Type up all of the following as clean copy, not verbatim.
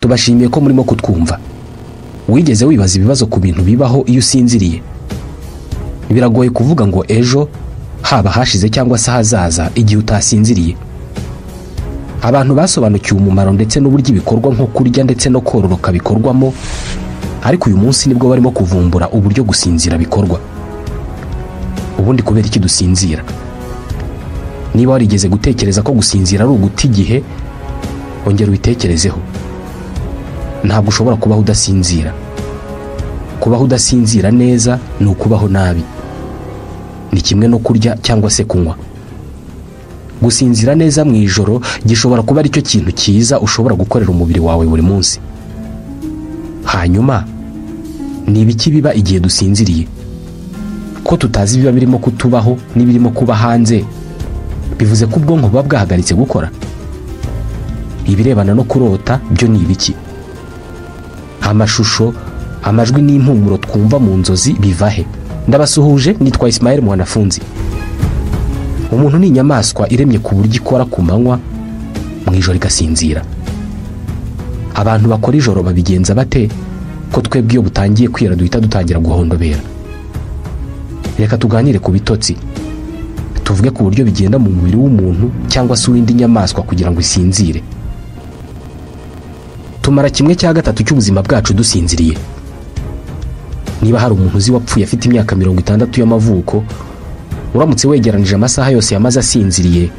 Tubashimiye ko murimo kutwumva. Wigeze wibaza ibibazo ku bintu bibaho iyo usinziriye? Biragoye kuvuga ngo ejo haba hashize cyangwa se hazaza igihe utasinziriye. Abantu basobanukiwe umumaro ndetse n'uburyo ibikorwa nko kurya ndetse no kororoka bikorwamo, ariko uyu munsi nibwo barimo kuvumbura uburyo gusinzira bikorwa. Ubundi kubera iki dusinzira? Niba warigeze gutekereza ko gusinzira ari uguta igihe, ongera ubitekerezeho. Ntabwo ushobora kubaho udasinzira. Kubaho udasinzira neza ni ukubaho nabi. Ni kimwe no kurya cyangwa se kunywa. Gusinzira neza mu ijoro gishobora kuba aricyo kintu cyiza ushobora gukorera umubiri wawe buri munsi. Hanyuma ni ibiki biba igihe dusinziriye? Ko tutazi ibiba birimo kutubaho n'ibirimo kuba hanze, bivuze ko ubwonko buba bwahagaritse gukora. Ibirebana no kurota byo ni ibiki? Amashusho, amajwi n'impumuro twumva mu nzozi biva he? Ndabasuhuje, nitwa Ismael Mwanafunzi. Umuntu ni inyamaswa iremye ku buryo ikora ku manywa, mu ijoro igasinzira. Abantu bakora ijoro babigenza bate ko twebwe iyo butangiye kwira duhita dutangira guhondobera? Reka tuganire ku bitotsi, tuvuge ku buryo bigenda mu mubiri w'umuntu cyangwa se uw'indi nyamaswa kugira ngo isinzire. Tumara 1/3 cy'ubuzima bwacu dusinziriye. Niba hari umuntu uzi wapfuye afite imyaka 60 y'amavuko, uramutse wegeranije amasaha yose yamaze asinziriye,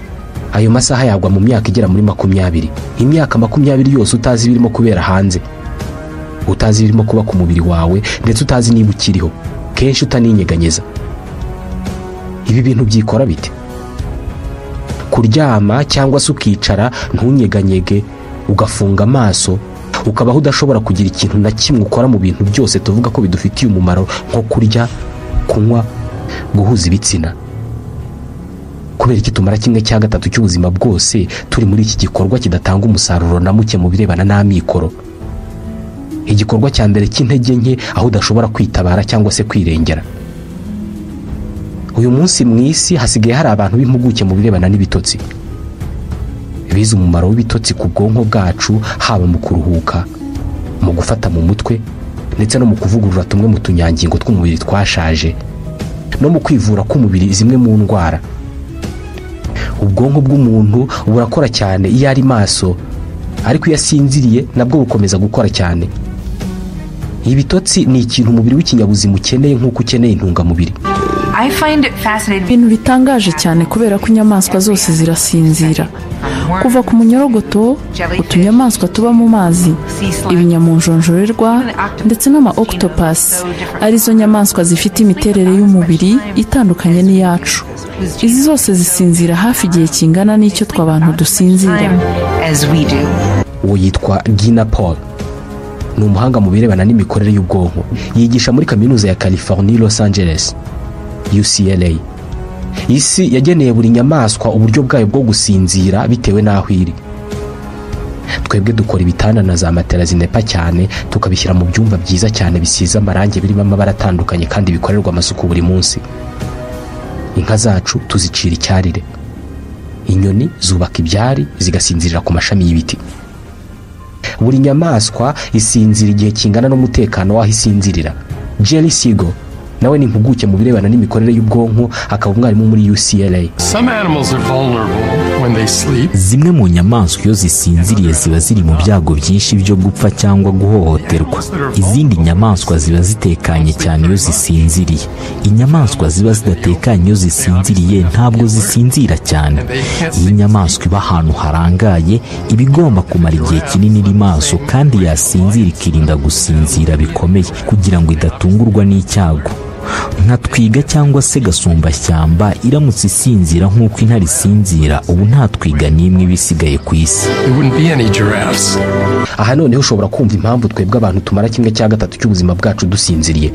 ayo masaha yagwa mu myaka igera muri 20. Imyaka 20 yose utazi ibirimo kubera hanze, utazi ibirimo kuba ku mubiri wawe, ndetse utazi niba ukiriho, kenshi utaninyeganyeza. Ibi bintu byikora bite? Kuryama cyangwa se ukicara ntunyeganyege, ugafunga amaso, ukabaho udashobora kugira ikintu na kimwe ukora mu bintu byose tuvuga ko bidufitiye umumaro, nko kurya, kunywa, guhuza ibitsina. Kubera iki tumara 1/3 cy'ubuzima bwose turi muri iki gikorwa kidatanga umusaruro na muke mu birebana n'amikoro? Igikorwa cya mbere cy'intege nke, aho udashobora kwitabara cyangwa se kwirengera. Uyu munsi mu isi hasigaye hari abantu b'impuguke mu birebana n'ibitotsi, bize umumaro w'ibitotsi ku bwonko bwacu, haba mu kuruhuka, mu gufata mu mutwe, ndetse no mu kuvugurura tumwe mu tunyangingo tw'umubiri twashaje, no mu kwivura k'umubiri zimwe mu ndwara. Ubwonko bw'umuntu burakora cyane iyo ari maso, ariko iyo asinziriye nabwo bukomeza gukora cyane. Ibitotsi ni ikintu umubiri w'ikinyabuzima ukeneye nk'uko ukeneye intungamubiri. Ibintu bitangaje cyane kubera ko inyamaswa zose zirasinzira. Kuva ku munyorogoto, utunyamaswa tuba mu mazi, ibinyamunjonjorerwa ndetse n'ama octopus, arizo nyamaswa zifite imiterere y'umubiri itandukanye n'iyacu. Izi zose zisinzira hafi igihe kingana n'icyo twe abantu dusinzira. Uwo yitwa Gina Paul, ni umuhanga mu birebana n'imikorere y'ubwonko, yigisha muri kaminuza ya California Los Angeles, UCLA. Isi yageneye buri nyamaswa uburyo bwayo bwo gusinzira bitewe n'aho iri. Twebwe dukora ibitanda na za matera zinepa cyane, tukabishyira mu byumba byiza cyane bisize amarangi birimo amabara atandukanye kandi bikorerwa amasuku buri munsi. Inka zacu tuzicira icyarire. Inyoni zubaka ibyari zigasinzirira ku mashami y'ibiti. Buri nyamaswa isinzira igihe kingana n'umutekano w'aho isinzirira. Jerry Siegel nawe ni impuguke mu birebana n'imikorere y'ubwonko, akaba umwarimu muri UCLA. Some animals are vulnerable when they sleep. Zimwe mu nyamaswa iyo zisinziriye ziba ziri mu byago byinshi byo gupfa cyangwa guhohoterwa. Izindi nyamaswa ziba zitekanye cyane iyo zisinziriye. Inyamaswa ziba zidatekanye iyo zisinziriye ntabwo zisinzira cyane. Iyo inyamaswa iba ahantu harangaye, iba igomba kumara igihe kinini iri maso, kandi yasinzira ikirinda gusinzira bikomeye kugira ngo idatungurwa n'icyago. Nka twiga cyangwa se gasumbashyamba iramutse isinzira nk'uko intare isinzira, ubu nta twiga n'imwe iba isigaye ku isi. There wouldn't be any giraffes. Aha noneho ushobora kumva impamvu twebwe abantu tumara 1/3 cy'ubuzima bwacu dusinziriye.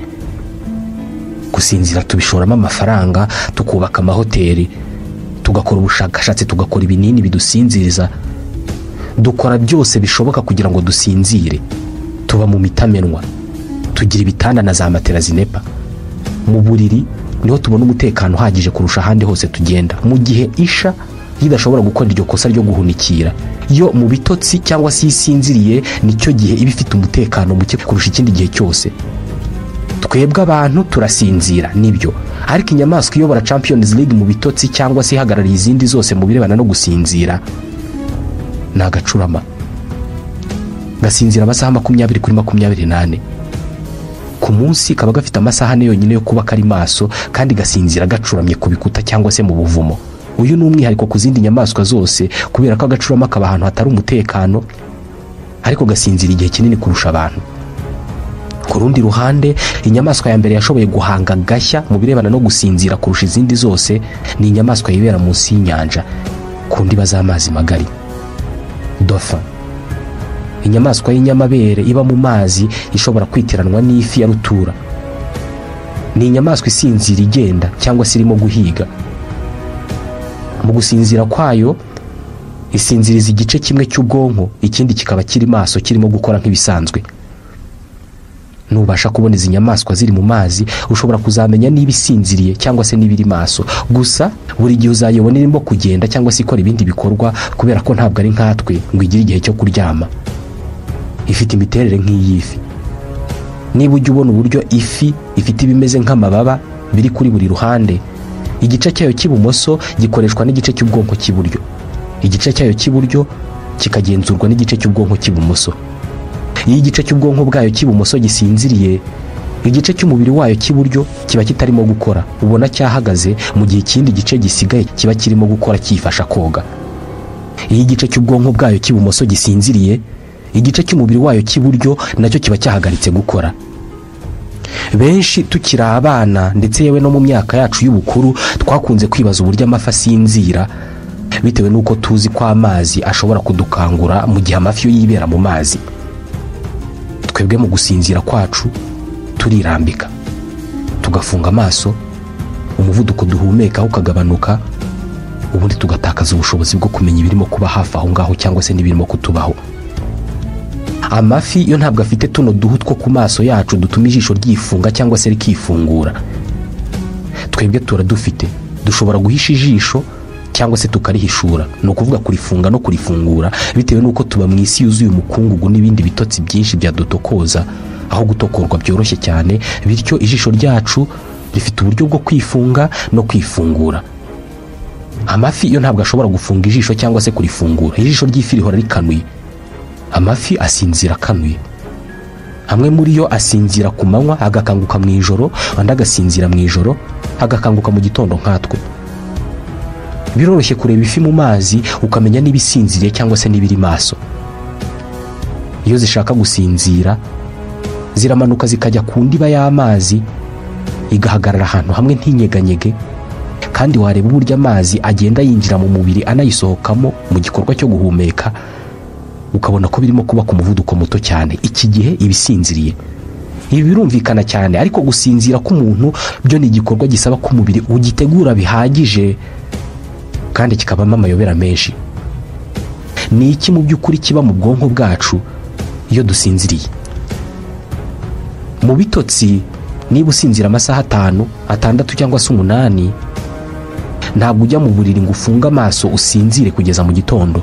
Gusinzira tubishoramo amafaranga, tukubaka amahoteli, tugakora ubushakashatsi, tugakora ibinini bidusinziriza, dukora byose bishoboka kugira ngo dusinzire. Tuba mu mitamenwa, tugira ibitanda na za matera zinepa. Mu buriri niho tubona umutekano uhagije kurusha ahandi hose tugenda. Mu gihe isha Idashobora gukora iryo kosa ryo guhunikira. Iyo mu bitotsi cyangwa se isinziriye nicyo gihe iba ifite umutekano muke kurusha ikindi gihe cyose. Twebwe abantu turasinzira nibyo, ariko inyamaswa iyobora Champions League mu bitotsi cyangwa se ihagarariye izindi zose mu birebana no gusinzira ni agacurama. Gasinzira amasaha 20/24 ku munsi, kaba gafite amasaha ane yonyine yo kuba kari maso, kandi gasinzira gacuramye ku bikuta cyangwa se mu buvumo. Uyu ni umwihariko ku zindi nyamaswa zose, kubera ko agacurama kaba ahantu hatari umutekano, ariko gasinzira igihe kinini kurusha abantu. Ku rundi ruhande, inyamaswa ya mbere yashoboye guhanga gashya mu birebana no gusinzira kurusha izindi zose ni inyamaswa yibera munsi y'inyanja ku ndiba z'amazi magari, dauphin. Inyamaswa y'inyamabere iba mu mazi ishobora kwitiranwa n'ifi ya rutura. Ni inyamaswa isinzira igenda cyangwa se irimo guhiga. Mu gusinzira kwayo isinziriza igice kimwe cy'ubwonko, ikindi kikaba kiri maso kirimo gukora nk'ibisanzwe. Nubasha kubona izi nyamaswa ziri mu mazi, ushobora kuzamenya niba isinziriye cyangwa se niba iri maso. Gusa buri gihe uzayibona irimo kugenda cyangwa se ikora ibindi bikorwa, kubera ko ntabwo ari nkatwe ngo igire igihe cyo kuryama. Ifite imiterere nk'iy'ifi. Niba ujya ubona uburyo ifi ifite ibimeze nk'amababa biri kuri buri ruhande, igice cyayo cy'ibumoso gikoreshwa n'igice cy'ubwonko cy'iburyo, igice cyayo cy'iburyo kikagenzurwa n'igice cy'ubwonko cy'ibumoso. Iyo igice cy'ubwonko bwayo cy'ibumoso gisinziriye, igice cy'umubiri wayo cy'iburyo kiba kitarimo gukora, ubona cyahagaze, mu gihe ikindi gice gisigaye kiba kirimo gukora cyifasha koga. Iyo igice cy'ubwonko bwayo cy'ibumoso gisinziriye, igice cy'umubiri wayo cy'iburyo nacyo kiba cyahagaritse gukora. Benshi tukiri abana ndetse yewe no mu myaka yacu y'ubukuru twakunze kwibaza uburyo amafi asinzira, bitewe n'uko tuzi ko amazi ashobora kudukangura mu gihe amafi yo yibera mu mazi. Twebwe mu gusinzira kwacu turirambika, tugafunga amaso, umuvuduko duhumekaho ukagabanuka, ubundi tugatakaza ubushobozi bwo kumenya ibirimo kuba hafi aho ngaho cyangwa se n'ibirimo kutubaho. Amafi yo ntabwo afite tuno duhu two ku maso yacu dutuma ijisho ryifunga cyangwa se rikifungura. Twebwe turadufite, dushobora guhisha ijisho cyangwa se tukarihishura, ni ukuvuga kurifunga no kurifungura, bitewe n'uko tuba mu isi yuzuye umukungugu n'ibindi bitotsi byinshi byadutokoza, aho gutokorwa byoroshye cyane. Bityo ijisho ryacu rifite uburyo bwo kwifunga no kwifungura. Amafi yo ntabwo ashobora gufunga ijisho cyangwa se kurifungura. Ijisho ry'ifi rihora rikanuye. Amafi asinzira akanuye. Amwe muri yo asinzira ku manywa agakanguka mu ijoro, andi agasinzira mu ijoro agakanguka mu gitondo nkatwe. Biroroshye kureba ifi mu mazi ukamenya niba isinziriye cyangwa se niba iri maso. Iyo zishaka gusinzira ziramanuka zikajya ku ndiba y'amazi, igahagarara ahantu hamwe ntinyeganyege, kandi wareba uburyo amazi agenda yinjira mu mubiri anayisohokamo mu gikorwa cyo guhumeka, ukabona ko birimo kuba ku muvuduko muto cyane. Iki gihe ibisinziriye. Ibi birumvikana cyane, ariko gusinzira k'umuntu byo ni igikorwa gisaba ko umubiri ugitegura bihagije, kandi kikabamo amayobera menshi. Ni iki mu by'ukuri kiba mu bwonko bwacu iyo dusinziriye? Mu bitotsi, niba usinzira amasaha 5, 6 cyangwa se 8, ntabwo ujya mu buriri ngo ufunge amaso usinzire kugeza mu gitondo.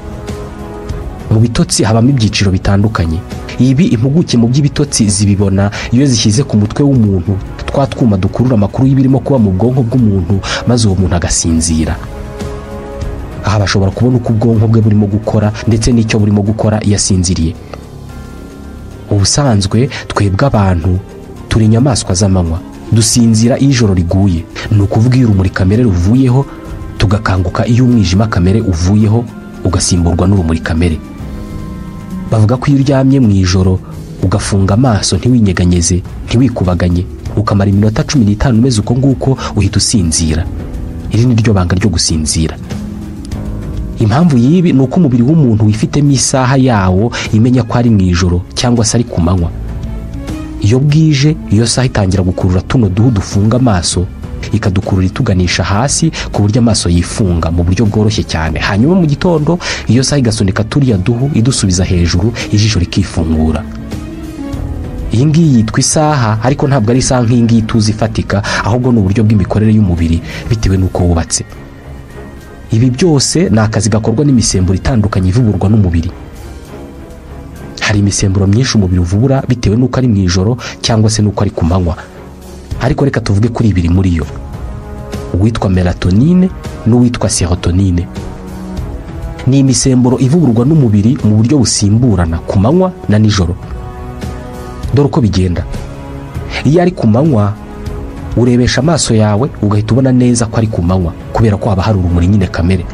Mu bitotsi habamo ibyiciro bitandukanye. Ibi impuguke mu by'ibitotsi zibibona iyo zishyize ku mutwe w'umuntu twa twuma dukurura amakuru y'ibirimo kuba mu bwonko bw'umuntu, maze uwo muntu agasinzira. Aha bashobora kubona uko ubwonko bwe burimo gukora ndetse n'icyo burimo gukora iyo asinziriye. Ubusanzwe twebwe abantu turi inyamaswa z'amanywa, dusinzira iyo ijoro riguye, ni ukuvuga iyo urumuri kamere ruvuyeho, tugakanguka iyo umwijima kamere uvuyeho ugasimburwa n'urumuri kamere. Bavuga ko iyo uryamye mu ijoro ugafunga amaso ntiwinyeganyeze, ntiwikubaganye, ukamara iminota 15 umeze uko nguko, uhita usinzira. Iri ni ryo banga ryo gusinzira. Impamvu y'ibi ni uko umubiri w'umuntu wifitemo isaha yawo imenya ko ari mu ijoro cyangwa se ari ku manywa. Iyo bwije, iyo saha itangira gukurura tuno duhu dufunga amaso, ikadukurura ituganisha hasi ku buryo amaso yifunga mu buryo bworoshye cyane. Hanyuma mu gitondo iyo saha igasunika turiya duhu idusubiza hejuru, ijisho rikifungura. Iyi ngiyi yitwa isaha, ariko ntabwo ari isaha nk'iyi ngiyi tuzi ifatika, ahubwo ni uburyo bw'imikorere y'umubiri bitewe n'uko wubatse. Ibi byose ni akazi gakorwa n'imisemburo itandukanye ivuburwa n'umubiri. Hari imisemburo myinshi umubiri uvubura bitewe n'uko ari mu ijoro cyangwa se n'uko ari ku manywa, ariko reka tuvuge kuri ibiri muri yo, uwitwa melatonine n'uwitwa serotonine. Ni imisemburo ivuburwa n'umubiri mu buryo busimburana ku manywa na nijoro. Dore uko bigenda. Iyo ari ku manywa urebesha amaso yawe ugahita ubona neza ko ari ku manywa, kubera ko haba hari urumuri nyine kamere.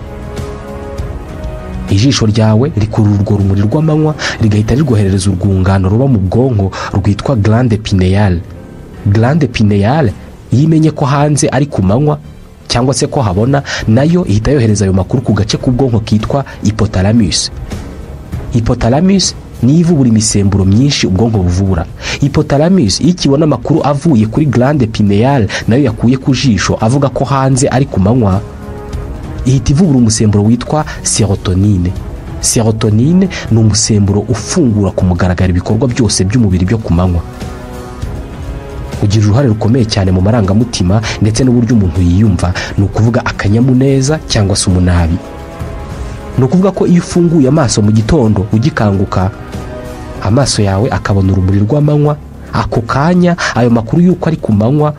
Ijisho ryawe rikurura urwo rumuri rw'amanywa rigahita rirwoherereza urwungano ruba mu bwonko rwitwa glande pineale. Glande pineale iyo imenye ko hanze ari ku manywa cyangwa se ko habona, nayo ihita yohereza ayo makuru ku gace k'ubwonko kitwa hypothalamus. Hypothalamus niyo ivubura imisemburo myinshi ubwonko buvubura. Hypothalamus iyo ikibona amakuru avuye kuri glande pineale nayo yakuye ku jisho avuga ko hanze ari ku manywa, ihita ivubura umusemburo witwa serotonine. Serotonine ni umusemburo ufungura ku mugaragaro ibikorwa byose by'umubiri byo ku manywa. Ugira uruhare rukomeye cyane mu marangamutima ndetse n'uburyo umuntu yiyumva, ni ukuvuga akanyamuneza cyangwa se umunabi. Ni ukuvuga ko iyo ufunguye amaso mu gitondo ugikanguka, amaso yawe akabona urumuri rw'amanywa, ako kanya ayo makuru y'uko ari ku manywa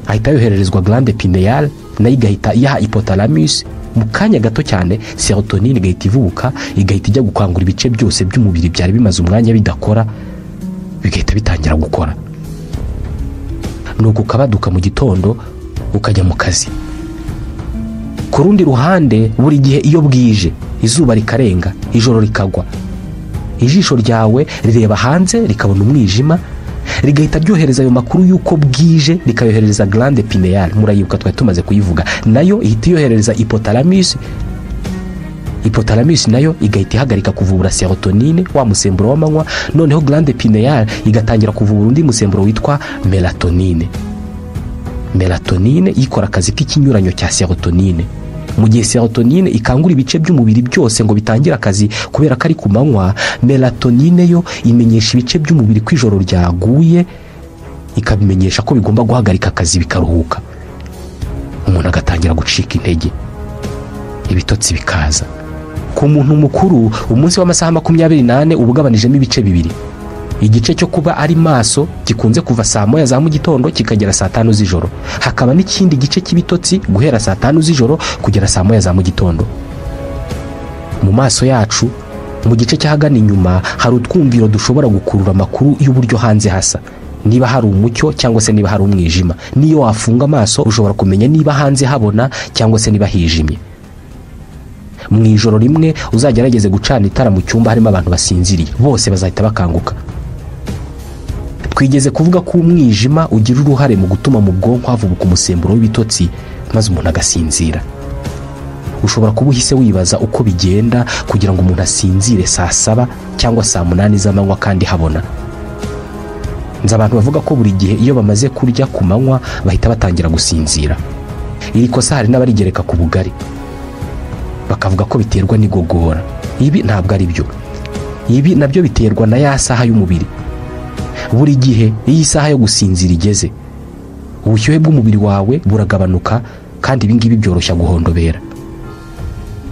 ahita yohererezwa glande pineale, nayo igahita iyaha hypothalamus. Mu kanya gato cyane serotonine igahita ivubuka, igahita ijya gukangura ibice byose by'umubiri byari bimaze umwanya bidakora, bigahita bitangira gukora. Nuko ukabaduka mu gitondo ukajya mu kazi. Ku rundi ruhande, buri gihe iyo bwije, izuba rikarenga, ijoro rikagwa, ijisho ryawe rireba hanze rikabona umwijima, rigahita ryohereza ayo makuru y'uko bwije, rikayoherereza glande pineale. Murayibuka twari tumaze kuyivuga. Nayo ihita yoherereza hypothalamus. Hypothalamus nayo igahita ihagarika kuvubura serotonine, wa musemburo w'amanywa, noneho glande pineale igatangira kuvubura undi musemburo witwa melatonine. Melatonine ikora akazi k'ikinyuranyo cya serotonine. Mu gihe serotonine ikangura ibice by'umubiri byose ngo bitangire akazi kubera ko ari ku manywa, melatonine yo imenyesha ibice by'umubiri ko ijoro ryaguye, ikabimenyesha ko bigomba guhagarika akazi bikaruhuka. Umuntu agatangira gucika intege, ibitotsi bikaza. Ku muntu mukuru, umunsi w'amasaha 24 uba ugabanijemo ibice bibiri. Igice cyo kuba ari maso gikunze kuva saa 1 za mu gitondo kikagera saa 5 z'ijoro. Hakaba n'ikindi gice cy'ibitotsi guhera saa 5 z'ijoro kugera saa 1 za mu gitondo. Mu maso yacu, mu gice cy'ahagana inyuma, hari utwumviro dushobora gukurura amakuru y'uburyo hanze hasa, niba hari umucyo cyangwa se niba hari umwijima. Niyo wafunga amaso ushobora kumenya niba hanze habona cyangwa se niba hijimye. Mu ijoro rimwe uzagerageze gucana itara mu cyumba harimo abantu basinziriye, bose bazahita bakanguka. Twigeze kuvuga ko umwijima ugira uruhare mu gutuma mu bwonko havubuka umusemburo w'ibitotsi maze umuntu agasinzira. Ushobora kuba uhise wibaza uko bigenda kugira ngo umuntu asinzire saa 7 cyangwa saa 8 z'amanywa kandi habona. Nzi abantu bavuga ko buri gihe iyo bamaze kurya ku manywa bahita batangira gusinzira. Iri kosa hari n'abarigereka ku bugari, bakavuga ko biterwa n'igogora. Ibi ntabwo ari byo. Ibi nabyo biterwa na ya saha y'umubiri. Buri gihe iyi saha yo gusinzira igeze, ubushyuhe bw'umubiri wawe buragabanuka, kandi ibi ngibi byoroshya guhondobera.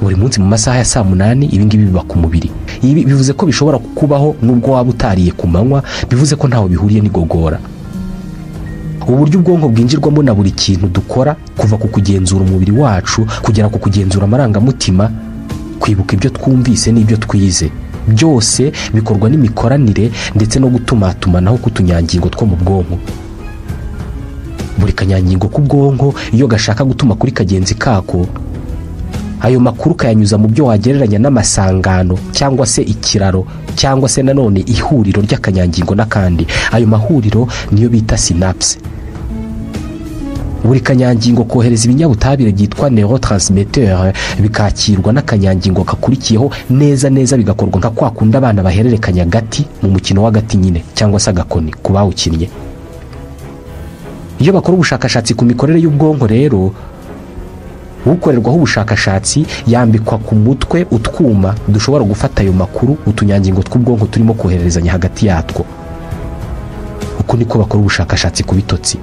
Buri munsi mu masaha ya saa 8 ibi ngibi biba ku mubiri. Ibi bivuze ko bishobora kukubaho nubwo waba utariye ku manywa, bivuze ko ntaho bihuriye n'igogora. Uburyo ubwonko bwinjirwamo na buri kintu dukora, kuva ku kugenzura umubiri wacu kugera ku kugenzura amarangamutima, kwibuka ibyo twumvise n'ibyo twize, byose bikorwa n'imikoranire ndetse no gutumatumanaho k'utunyangingo two mu bwonko. Buri kanyangingo k'ubwonko iyo gashaka gutuma kuri kagenzi kako, ayo makuru kayanyuza mu byo wagereranya n'amasangano cyangwa se ikiraro cyangwa se nanone ihuriro ry'akanyangingo n'akandi. Ayo mahuriro niyo bita synapse. Buri kanyangingo kohereza ibinyabutabire byitwa neurotransmetteur, bikakirwa n'akanyangingo kakurikiyeho neza neza, bigakorwa nka kwa kundi abana bahererekanya agati mu mukino w'agati nyine cyangwa se agakoni ku bawukinnye. Iyo bakora ubushakashatsi ku mikorere y'ubwonko rero, ukorerwaho ubushakashatsi yambikwa ku mutwe utwuma dushobora gufata ayo makuru utunyangingo tw'ubwonko turimo kohererezanya hagati yatwo. Uko niko bakora ubushakashatsi ku bitotsi.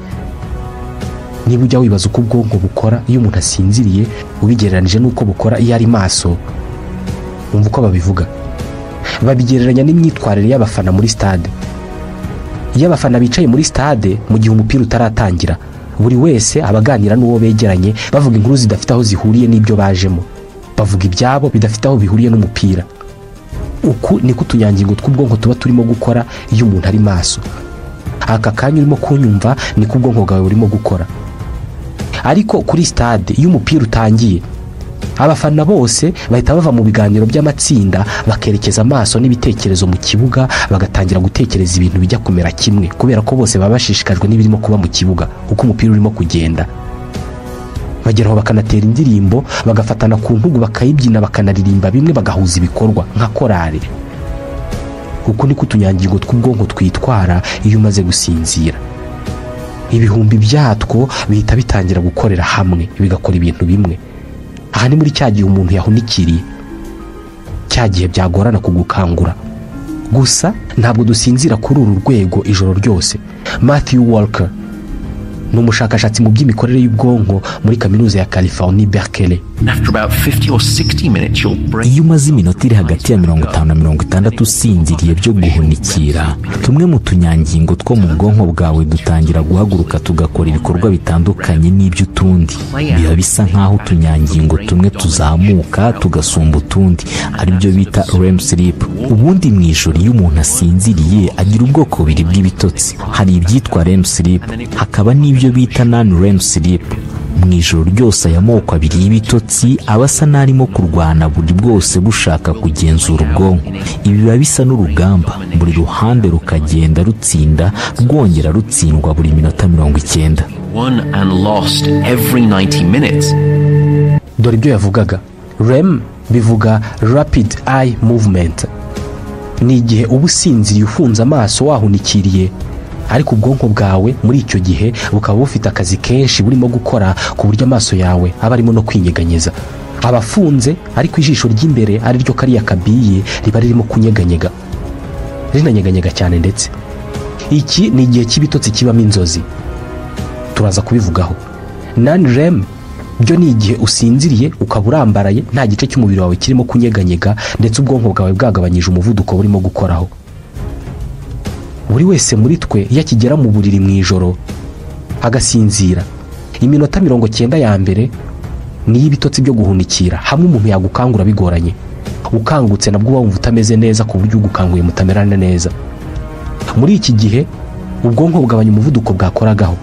Niba ujya wibaza uko ubwonko bukora iyo umuntu asinziriye ubigereranije n'uko bukora iyo ari maso, umva uko babivuga. Babigereranya n'imyitwarire y'abafana muri stade. Iyo abafana bicaye muri stade mu gihe umupira utaratangira, buri wese abaganira n'uwo begeranye, bavuga inkuru zidafite aho zihuriye n'ibyo bajemo, bavuga ibyabo bidafite aho bihuriye n'umupira. Uku niko utunyangingo tw'ubwonko tuba turimo gukora iyo umuntu ari maso. Aka kanya urimo kunyumva niko ubwonko bwawe burimo gukora. Ariko kuri stade iyo umupira utangiye, abafana bose bahita bava mu biganiro by'amatsinda bakerekeza amaso n'ibitekerezo mu kibuga, bagatangira gutekereza ibintu bijya kumera kimwe, kubera ko bose baba bashishikajwe n'ibirimo kuba mu kibuga, uko umupira urimo kugenda. Bageraho bakanatera indirimbo, bagafatana ku ntugu, bakayibyina, bakanaririmba bimwe, bagahuza ibikorwa nka korali. Uku niko utunyangingo tw'ubwonko twitwara iyo umaze gusinzira. Ibihumbi byatwo bihita bitangira gukorera hamwe, bigakora ibintu bimwe. Aha ni muri cya gihe umuntu yahunikiriye, cya gihe byagorana kugukangura. Gusa ntabwo dusinzira kuri uru rwego ijoro ryose. Matthew Walker ni umushakashatsi mu by'imikorere y'ubwonko muri kaminuza ya California Berkeley. After about 50 or 60 minutes, your brain Iyo umaze iminota iri hagati ya 50 na 60 usinziriye byo guhunikira, tumwe mu tunyangingo two mu bwonko bwawe dutangira guhaguruka tugakora ibikorwa bitandukanye n'iby'utundi. Biba bisa nk'aho utunyangingo tumwe tuzamuka tugasumba utundi, aribyo bita REM sleep. Ubundi mu ijoro iyo umuntu asinziriye agira ubwoko bubiri bw'ibitotsi. Hari ibyitwa REM sleep, hakaba n'ibyo bita non REM sleep. Mu ijoro ryose aya moko abiri y'ibitotsi aba asa n'arimo kurwana, buri bwose bushaka kugenzura ubwonko. Ibi biba bisa n'urugamba, buri ruhande rukagenda rutsinda rwongera rutsindwa buri minota 90. won and lost every 90 minutes. Dore ibyo yavugaga. REM bivuga rapid eye movement. Ni igihe uba usinziriye ufunze amaso wahunikiriye, ariko ubwonko bwawe muri icyo gihe bukaba bufite akazi kenshi burimo gukora, ku buryo amaso yawe aba arimo no kwinyeganyeza. Aba afunze, ariko ijisho ry'imbere ari ryo kariya kabiye riba ririmo kunyeganyega, rinanyeganyega cyane ndetse. Iki ni igihe cy'ibitotsi kibamo inzozi, turaza kubivugaho. Non REM byo ni igihe usinziriye ukaba urambaraye, nta gice cy'umubiri wawe kirimo kunyeganyega, ndetse ubwonko bwawe bwagabanyije umuvuduko burimo gukoraho. Buri wese muri twe iyo akigera mu buriri mu ijoro agasinzira, iminota 90 ya mbere niyo ibitotsi byo guhunikira, hamwe umuntu yagukangura bigoranye. Ukangutse nabwo uba wumva utameze neza, ku buryo ugukanguye mutamerana neza. Muri iki gihe ubwonko bugabanya umuvuduko bwakoragaho.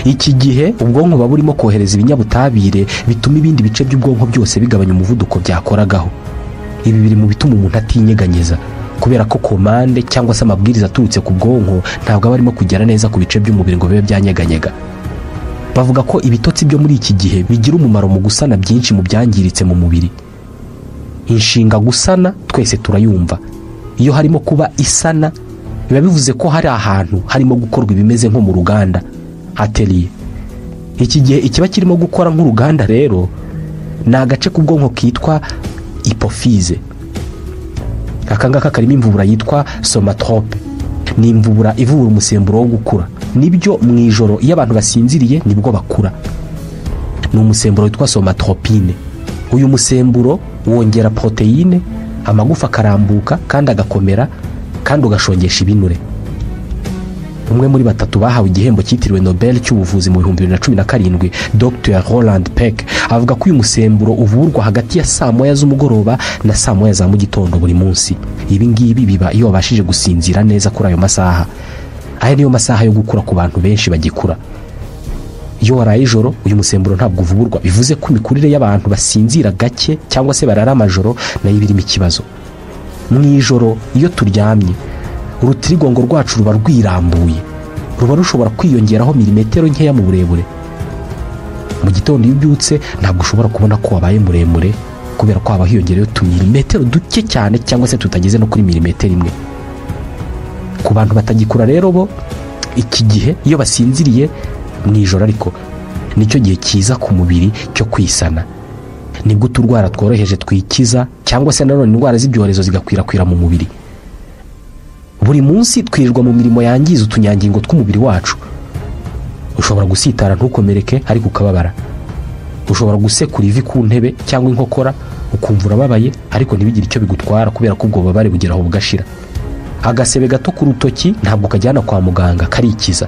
Iki gihe ubwonko buba burimo kohereza ibinyabutabire bituma ibindi bice by'ubwonko byose bigabanya umuvuduko byakoragaho. Ibi biri mu bituma umuntu atinyeganyeza, kubera ko komande cyangwa se amabwiriza aturutse ku bwonko ntabwo aba arimo kugera neza ku bice by'umubiri ngo bibe byanyeganyega. Bavuga ko ibitotsi byo muri iki gihe bigira umumaro mu gusana byinshi mu byangiritse mu mubiri. Inshinga gusana twese turayumva. Iyo harimo kuba isana, biba bivuze ko hari ahantu harimo gukorwa ibimeze nko mu ruganda, atelier. Iki gihe ikiba kirimo gukora nk'uruganda rero ni agace k'ubwonko kitwa hypophyse. Aka ngaka karimo imvubura yitwa somatrope. Ni imvubura ivubura umusemburo wo gukura. Nibyo mu ijoro iyo abantu basinziriye nibwo bakura. Ni umusemburo witwa somatropine. Uyu musemburo wongera proteine, amagufa akarambuka kandi agakomera, kandi ugashongesha ibinure. Umwe muri batatu bahawe igihembo cyitiriwe Nobel cy'ubuvuzi mu 2017, Dr Roland Peck, avuga ko uyu musemburo uvurwa hagati ya saa 1 z'umugoroba na saa 1 za mu gitondo buri munsi. Ibi ngibi biba iyo wabashije gusinzira neza kuri ayo masaha. Aya niyo masaha yo gukura ku bantu benshi bagikura. Iyo waraye ijoro uyu musemburo ntabwo uvurwa, bivuze ko imikurire y'abantu basinzira gake cyangwa se barara amajoro nayo ibirimo ikibazo. Mu ijoro iyo turyamye, urutirigongo rwacu ruba rwirambuye, ruba rushobora kwiyongeraho milimetero nkeya mu burebure. Mu gitondo iyo ubyutse ntabwo ushobora kubona ko wabaye muremure, kubera ko haba hiyongereyeho utumilimetero duke cyane cyangwa se tutageze no kuri milimetero imwe. Ku bantu batagikura rero bo, iki gihe iyo basinziriye mu ijoro ariko nicyo gihe cyiza ku mubiri cyo kwisana. Nibwo uturwara tworoheje twikiza, cyangwa se nanone indwara z'ibyorezo zigakwirakwira mu mubiri. Buri munsi twirirwa mu mirimo yangiza utunyangingo tw'umubiri wacu. Ushobora gusitara ntukomereke ariko ukababara. Ushobora gusekura ivi ku ntebe cyangwa inkokora ukumva urababaye ariko ntibigire icyo bigutwara kubera ko ubwo bubabare bugeraho bugashira. Agasebe gato ku rutoki ntabwo kajyana kwa muganga, karikiza.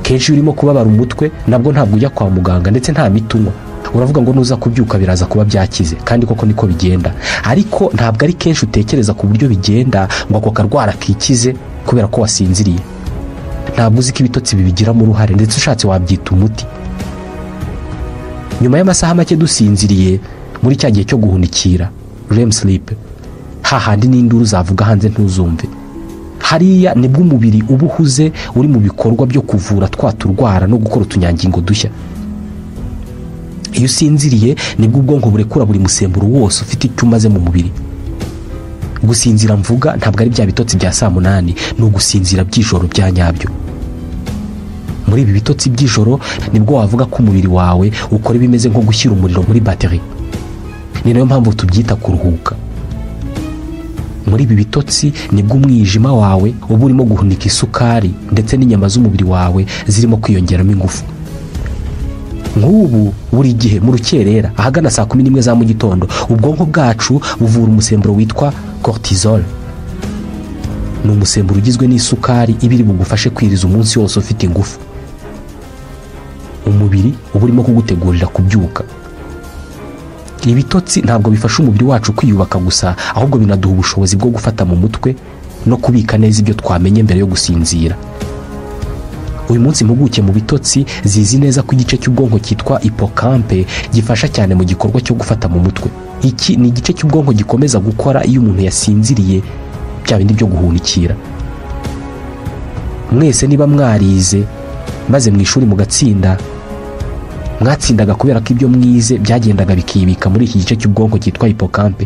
Kenshi urimo kubabara umutwe nabwo ntabwo ujya kwa muganga ndetse nta miti unywa. Uravuga ngo nuza kubyuka biraza kuba byakize, kandi koko niko bigenda. Ariko ntabwo ari kenshi utekereza ku buryo bigenda ngo ako karwara kikize kubera ko wasinziriye. Ntabwo uzi ko ibitotsi bibigiramo uruhare, ndetse ushatse wabyita umuti. Nyuma y'amasaha make dusinziriye muri cya gihe cyo guhunikira REM sleep, hahandi n'induru zavuga hanze ntuzumve. Hariya nibwo umubiri uba uhuze uri mu bikorwa byo kuvura twa turwara no gukora utunyangingo dushya. Iyo usinziriye nibwo ubwonko burekura buri musemburo wose ufite icyo umaze mu mubiri. Gusinzira mvuga ntabwo ari bya bitotsi bya saa 8, ni ugusinzira by'ijoro bya nyabyo. Muri ibi bitotsi by'ijoro nibwo wavuga ko umubiri wawe ukora ibimeze nko gushyira umuriro muri batterie. Ni nayo mpamvu tubyita kuruhuka. Muri ibi bitotsi nibwo umwijima wawe uba urimo guhunika isukari ndetse n'inyama z'umubiri wawe zirimo kwiyongeramo ingufu. Nk'ubu buri gihe mu rukerera ahagana saa 11 za mu gitondo ubwonko bwacu buvura umusemburo witwa cortisol. Ni umusemburo ugizwe n'isukari ibiri bugufashe kwiriza umunsi wose ufite ingufu. Umubiri uba urimo kugutegurira kubyuka. Ibitotsi ntabwo bifasha umubiri wacu kwiyubaka gusa, ahubwo binaduha ubushobozi bwo gufata mu mutwe no kubika neza ibyo twamenye mbere yo gusinzira. Uyu munsi impuguke mu bitotsi zizi neza ko igice cy'ubwonko cyitwa hippocampe gifasha cyane mu gikorwa cyo gufata mu mutwe. Iki ni igice cy'ubwonko gikomeza gukora iyo umuntu yasinziriye, bya bindi byo guhunikira. Mwese niba mwarize maze mu ishuri mugatsinda, mwatsindaga kubera ko ibyo mwize byagendaga bikibika muri iki gice cy'ubwonko cyitwa hippocampe.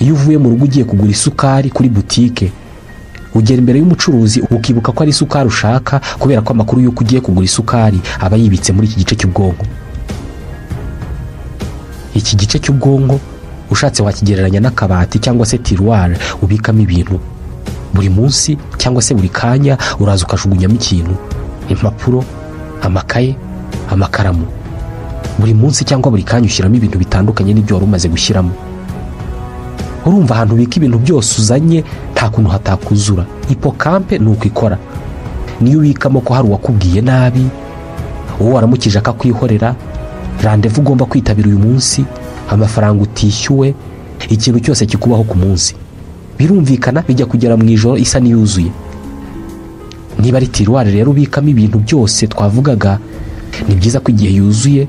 Iyo uvuye mu rugo ugiye kugura isukari kuri butike, ugera imbere y'umucuruzi ukibuka ko ari isukari ushaka kubera ko amakuru y'uko ugiye kugura isukari aba yibitse muri iki gice cy'ubwonko. Iki gice cy'ubwonko ushatse wakigereranya n'akabati cyangwa se tiroir ubikamo ibintu. Buri munsi cyangwa se buri kanya uraza ukajugunyamo ikintu, impapuro, amakaye, amakaramu. Buri munsi cyangwa buri kanya ushyiramo ibintu bitandukanye n'ibyo wari umaze gushyiramo. Urumva ahantu ubika ibintu byose uzanye nta kuntu hatakuzura. Hippocampe ni uko ikora. Niyo ubikamo ko hari uwakubwiye nabi, uwo waramukije akakwihorera, randevu ugomba kwitabira uyu munsi, amafaranga utishyuwe, ikintu cyose kikubaho ku munsi. Birumvikana bijya kugera mu ijoro isa n'iyuzuye. Niba ari tiroir rero ubikamo ibintu byose twavugaga, ni byiza ko igihe yuzuye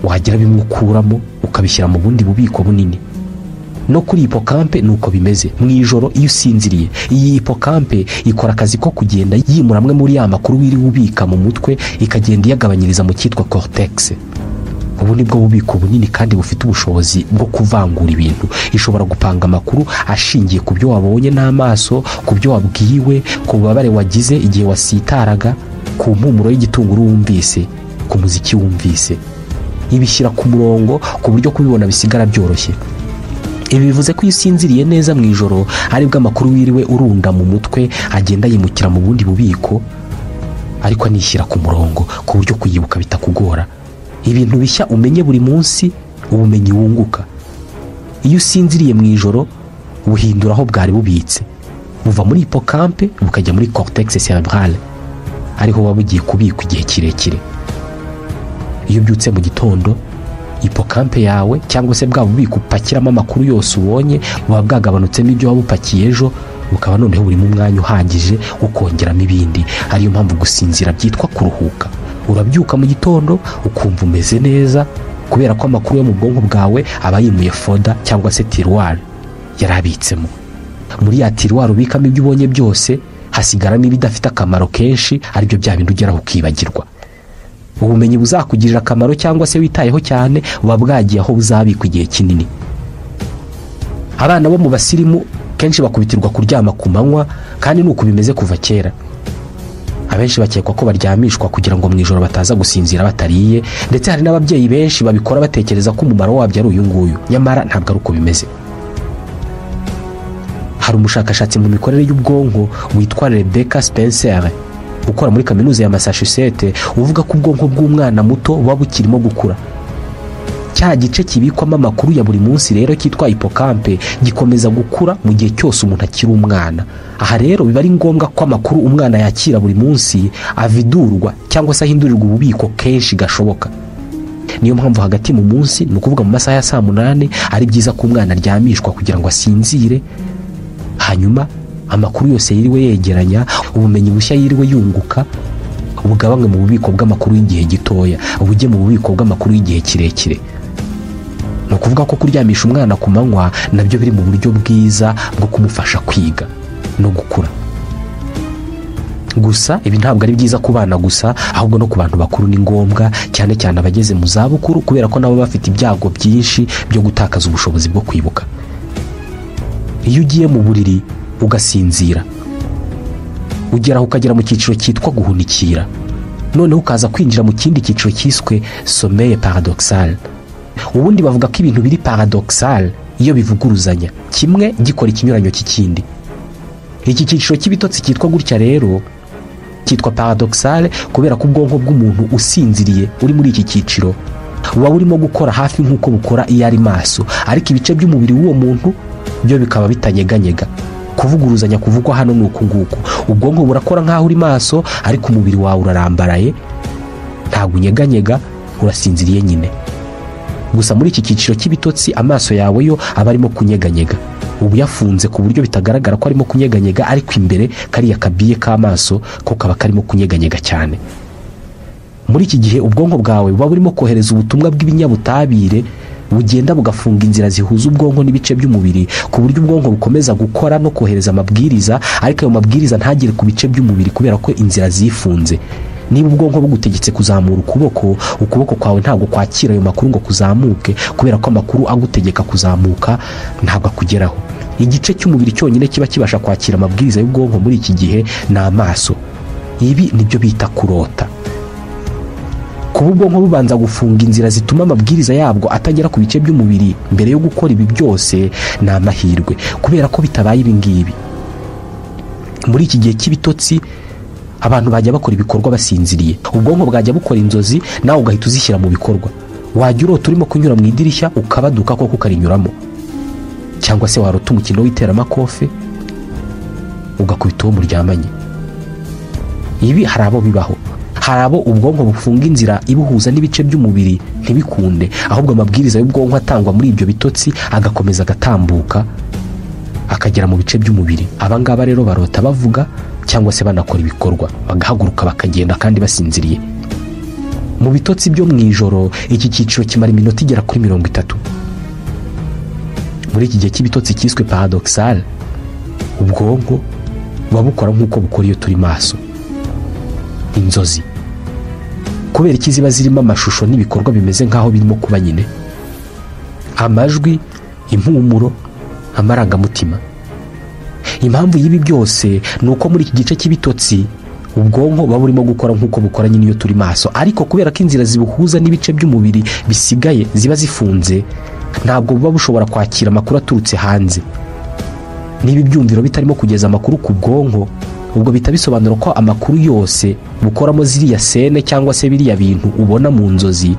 wagira bimwe ukuramo ukabishyira mu bundi bubiko bunini. No kuri hippocampe nuko bimeze. Mu ijoro iyo usinziriye, iyi hippocampe ikora akazi ko kugenda yimura amwe muri ya makuru wiriwe ubika mu mutwe, ikagenda iyagabanyiriza mu cyitwa cortex. Ubu nibwo bubiko bunini kandi bufite ubushobozi bwo kuvangura ibintu. Ishobora gupanga amakuru ashingiye ku byo wabonye n'amaso, ku byo wabwiwe, ku bubabare wagize igihe wasitaraga, ku mpumuro y'igitunguru wumvise, ku muziki wumvise. Ibishyira ku murongo ku buryo kubibona bisigara byoroshye. Ibi bivuze ko iyo usinziriye neza mu ijoro aribwo amakuru wiriwe urunda mu mutwe agenda yimukira mu bundi bubiko, ariko anishyira ku murongo ku buryo kuyibuka bitakugora. Ibintu bishya umenye buri munsi, ubumenyi wunguka. Iyo usinziriye mu ijoro buhindura aho bwari bubitse, buva muri hippocampe bukajya muri cortex cerebrale, ariho buba bugiye kubikwa igihe kirekire. Iyo ubyutse mu gitondo, hippocampe yawe cyangwa se bwa bubiko upakiramo amakuru yose ubonye buba bwagabanutsemo ibyo wabupakiye ejo, bukaba noneho burimo umwanya uhagije wo kongeramo ibindi. Ariyo mpamvu gusinzira byitwa kuruhuka. Urabyuka mu gitondo ukumva umeze neza kubera ko amakuru yo mu bwonko bwawe aba yimuye folder cyangwa se tiroir yarabitsemo. Muri ya tiroir ubikamo ibyo ubonye byose, hasigaramo ibidafite akamaro kenshi, aribyo bya bindi ugeraho ukibagirwa. Ubumenyi buzakugirira akamaro cyangwa se witayeho cyane buba bwagiye aho buzabikwa igihe kinini. Abana bo mu basirimu kenshi bakubitirwa kuryama ku manywa, kandi nuko bimeze kuva kera. Abenshi bakekwa ko baryamishwa kugira ngo mu ijoro bataza gusinzira batariye, ndetse hari n'ababyeyi benshi babikora batekereza ko umumaro wabyo ari uyu nguyu, nyamara ntabwo ari uko bimeze. Hari umushakashatsi mu mikorere y'ubwonko witwa Rebecca Spencer ukora muri kaminuza ya Massachusetts, uvuga ko ubwonko bw'umwana muto buba bukirimo gukura. Cya gice kibikwamo amakuru ya buri munsi rero cyitwa hippocampe gikomeza gukura mu gihe cyose umuntu akiri umwana. Aha rero biba ari ngombwa ko amakuru umwana yakira buri munsi avidurwa cyangwa se ahindurirwa ububiko kenshi gashoboka. Niyo mpamvu hagati mu munsi, ni ukuvuga mu masaha ya saa 8, ari byiza ko umwana aryamishwa kugira ngo asinzire, hanyuma amakuru yose yiriwe yegeranya, ubumenyi bushya yiriwe yunguka, bugabanywe mu bubiko bw'amakuru y'igihe gitoya bujye mu bubiko bw'amakuru y'igihe kirekire. Ni ukuvuga ko kuryamisha umwana ku manywa nabyo biri mu buryo bwiza bwo kumufasha kwiga no gukura. Gusa ibi ntabwo ari byiza ku bana gusa, ahubwo no ku bantu bakuru ni ngombwa, cyane cyane abageze mu zabukuru, kubera ko nabo bafite ibyago byinshi byo gutakaza ubushobozi bwo kwibuka. Iyo ugiye mu buriri ugasinzira, ugeraho ukagera mu cyiciro cyitwa guhunikira, noneho ukaza kwinjira mu kindi cyiciro cyiswe sommeil paradoxal. Ubundi bavuga ko ibintu biri paradoxal iyo bivuguruzanya, kimwe gikora ikinyuranyo cy'ikindi. Iki cyiciro cy'ibitotsi cyitwa gutya rero cyitwa paradoxal kubera ko ubwonko bw'umuntu usinziriye uri muri iki cyiciro buba burimo gukora hafi nk'uko bukora iyo ari maso, ariko ibice by'umubiri w'uwo muntu byo bikaba bitanyeganyega. Kuvuguruzanya kuvugwa hano ni uku nguku: ubwonko burakora nk'aho uri maso, ariko umubiri wawe urarambaraye, ntabwo unyeganyega, urasinziriye nyine. Gusa muri iki cyiciro cy'ibitotsi amaso yawe yo aba arimo kunyeganyega, ubu yafunze ku buryo bitagaragara ko arimo kunyeganyega, ariko imbere kariya kabiye k'amaso ko kaba karimo kunyeganyega cyane. Muri iki gihe ubwonko bwawe buba burimo kohereza ubutumwa bw'ibinyabutabire bugenda bugafunga inzira zihuza ubwonko n'ibice by'umubiri, ku buryo ubwonko bukomeza gukora no kohereza amabwiriza, ariko ayo mabwiriza ntagere ku bice by'umubiri kubera ko inzira zifunze. Niba ubwonko bugutegetse kuzamura ukuboko, ukuboko kwawe ntabwo kwakira ayo makuru ngo kuzamuke, kubera ko amakuru agutegeka kuzamuka ntabwo akugeraho. Igice cy'umubiri cyonyine kiba kibasha kwakira amabwiriza y'ubwonko muri iki gihe ni amaso. Ibi nibyo bita kurota. Kuba ubwonko bubanza gufunga inzira zituma amabwiriza yabwo atagera ku bice by'umubiri mbere yo gukora ibi byose ni amahirwe, kubera ko bitabaye ibi ngibi muri iki gihe cy'ibitotsi abantu bajya bakora ibikorwa basinziriye, ubwonko bwajya bukora inzozi nawe ugahita uzishyira mu bikorwa. Wajya urota urimo kunyura mu idirishya ukabaduka koko ukarinyuramo, cyangwa se warota umukino w'iteramakofe ugakubita uwo muryamanye. Ibi hari abo bibaho, hari abo ubwonko bufunga inzira ibuhuza n'ibice by'umubiri ntibikunde, ahubwo amabwiriza y'ubwonko atangwa muri ibyo bitotsi agakomeza agatambuka akagera mu bice by'umubiri. Aba ngaba rero barota bavuga cyangwa se banakora ibikorwa, bagahaguruka bakagenda kandi basinziriye. Mu bitotsi byo mu ijoro iki cyiciro kimara iminota igera kuri 30. Muri iki gihe cy'ibitotsi cyiswe paradoxal, ubwonko buba bukora nk'uko bukora iyo turi maso. Inzozi kubera iki ziba zirimo amashusho n'ibikorwa bimeze nk'aho birimo kuba nyine, amajwi, impumuro, amarangamutima. Impamvu y'ibi byose ni uko muri iki gice cy'ibitotsi ubwonko buba burimo gukora nk'uko bukora nyine iyo turi maso, ariko kubera ko inzira zibuhuza n'ibice by'umubiri bisigaye ziba zifunze, ntabwo buba bushobora kwakira amakuru aturutse hanze. Niba ibyumviro bitarimo kugeza amakuru ku bwonko, ubwo bita bisobanura ko amakuru yose bukoramo ziriya sene cyangwa se biriya bintu ubona mu nzozi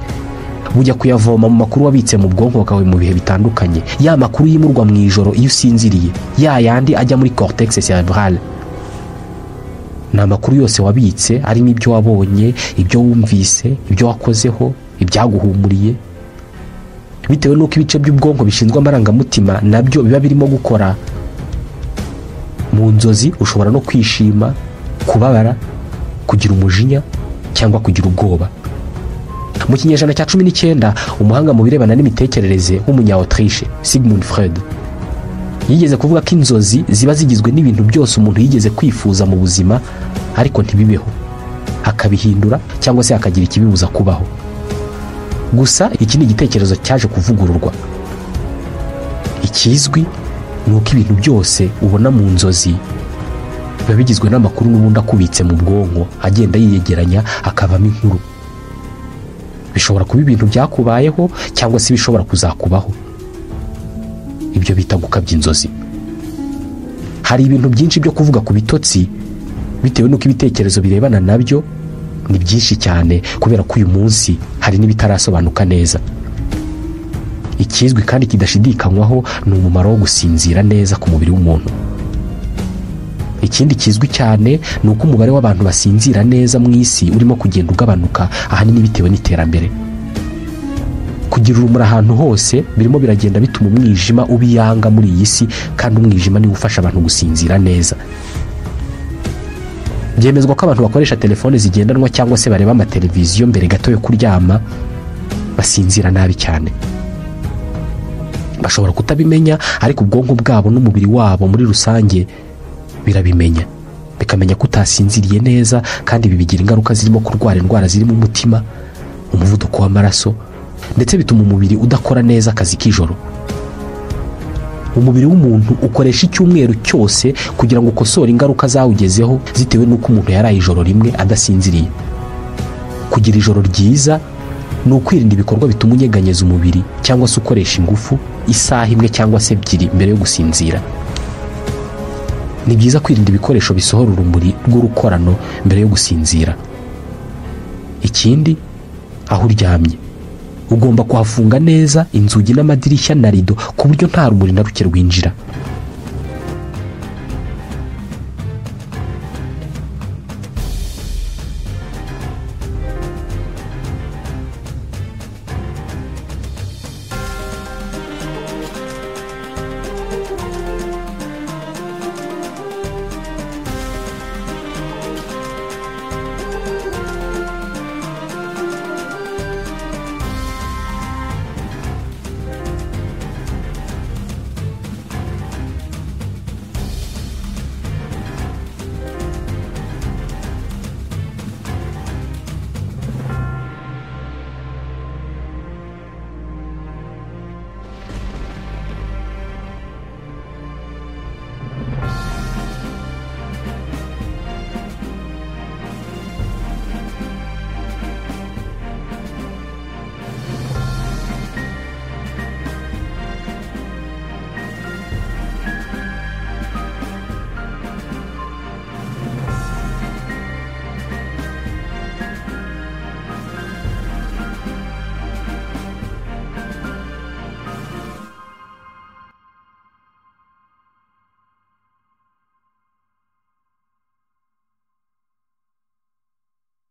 bujya kuyavoma mu makuru wabitse mu bwonko bwawe mu bihe bitandukanye. Ya makuru yimurwa mu ijoro iyo usinziriye, ya yandi ajya muri cortex cerebrale, ni amakuru yose wabitse arimo ibyo wabonye, ibyo wumvise, ibyo wakozeho, ibyaguhumuriye. Bitewe n'uko ibice by'ubwonko bishinzwe amarangamutima nabyo biba birimo gukora mu nzozi, ushobora no kwishima, kubabara, kugira umujinya cyangwa kugira ubwoba. Mu kinyejana cya 19, umuhanga mu birebana n'imitekerereze w'umunya-Autriche Sigmund Freud yigeze kuvuga ko inzozi ziba zigizwe n'ibintu byose umuntu yigeze kwifuza mu buzima ariko ntibibeho, akabihindura cyangwa se akagira ikibibuza kubaho. Gusa iki ni igitekerezo cyaje kuvugururwa. Ikizwi ni uko ibintu byose ubona mu nzozi biba bigizwe n'amakuru n'ubundi akubitse mu bwonko, agenda yiyegeranya akavamo inkuru. Bishobora kuba ibintu byakubayeho cyangwa se bishobora kuzakubaho. Ibyo bita gukabya inzozi. Hari ibintu byinshi byo kuvuga ku bitotsi, Bitewe n'uko ibitekerezo birebana nabyo ni byinshi cyane, kubera ko uyu munsi hari n'ibitarasobanuka neza. Ikizwi kandi kidashidikanywaho ni umumaro wo gusinzira neza ku mubiri w'umuntu. Ikindi kizwi cyane ni uko umubare w'abantu basinzira neza mu isi urimo kugenda ugabanuka, ahanini bitewe n'iterambere. Kugira urumuri ahantu hose birimo biragenda bituma umwijima ubiyanga muri iyi si, kandi umwijima niwo ufasha abantu gusinzira neza. Byemezwa ko abantu bakoresha telefone zigendanwa cyangwa se bareba amateleviziyo mbere gato yo kuryama basinzira nabi cyane. Bashobora kutabimenya, ariko ubwonko bwabo n'umubiri wabo muri rusange birabimenya, bikamenya ko utasinziriye neza, kandi ibi bigira ingaruka zirimo kurwara indwara zirimo umutima, umuvuduko w'amaraso, ndetse bituma umubiri udakora neza akazi k'ijoro. Umubiri w'umuntu ukoresha icyumweru cyose kugira ngo ukosore ingaruka zawugezeho zitewe n'uko umuntu yaraye ijoro rimwe adasinziriye. Kugira ijoro ryiza ni ukwirinda ibikorwa bituma unyeganyeza umubiri cyangwa se ukoresha ingufu isaha imwe cyangwa se ebyiri mbere yo gusinzira. Ni byiza kwirinda ibikoresho bisohora urumuri rw'urukorano mbere yo gusinzira. Ikindi, aho uryamye ugomba kuhafunga neza inzugi n'amadirishya na rido, ku buryo nta rumuri na ruke rwinjira.